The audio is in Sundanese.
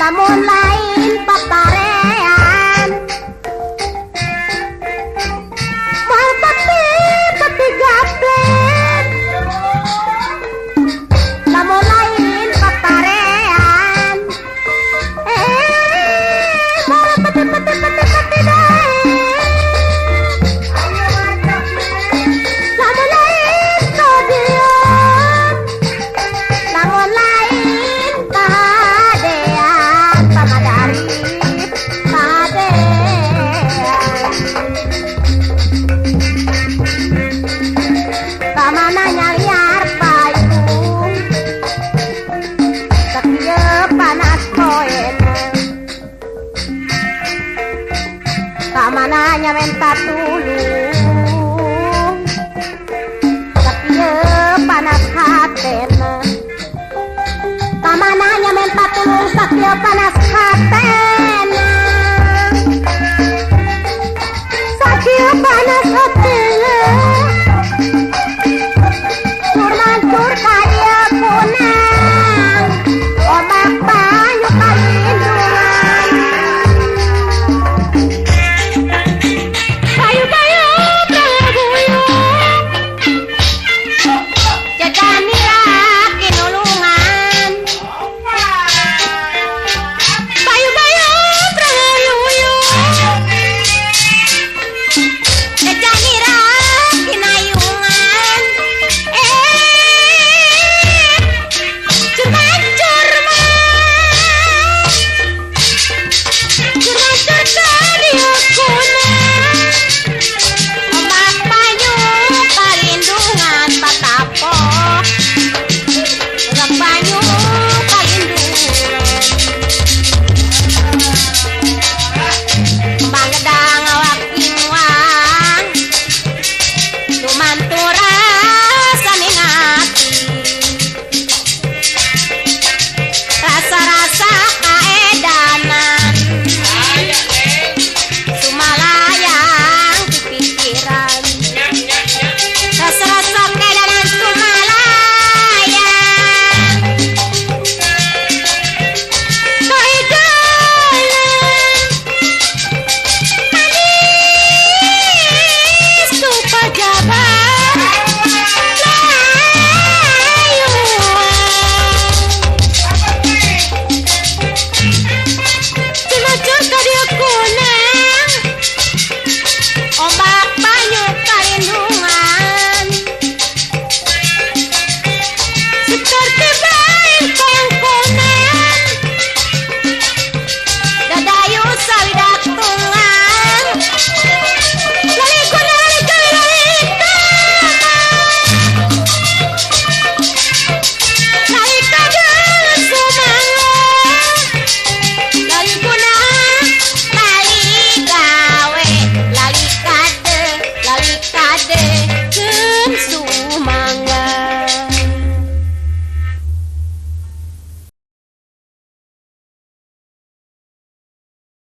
Lamun lain paparean moal pati-pati gaplek lamun lain paparean moal pati-pati pati-pati lamun lain stadion lamun lain kahadean pamadari kahadean kamana nyaliar payung sakieu panas poena kamana nyamenta tulung sakieu panas hatena kamana nyamenta tulung sakieu panas hatena sakieu panas hatena mancur kaya kunang ombak banyu kalindungan bayu-bayu prabuyung jajanira kinulungan bayu-bayu prabuyung jajanira kinayungan ombak banyu kalindungan patapok ombak banyu kalindungan kembang gedang awak inguang lumantur rasa ning ati rasa-rasa kaedanan sumalayang di pikiran rasa-rasa kaedanan sumalayang kaedanan manis supajabar layuan Cumacur kadieu kunang ombak banyu kalindungan seperti bain kongkonan dadayu sawidak tunggang lalikuna lalika lalika lalika dalam sumangga lalikuna laligawe lalikade lalikade keun.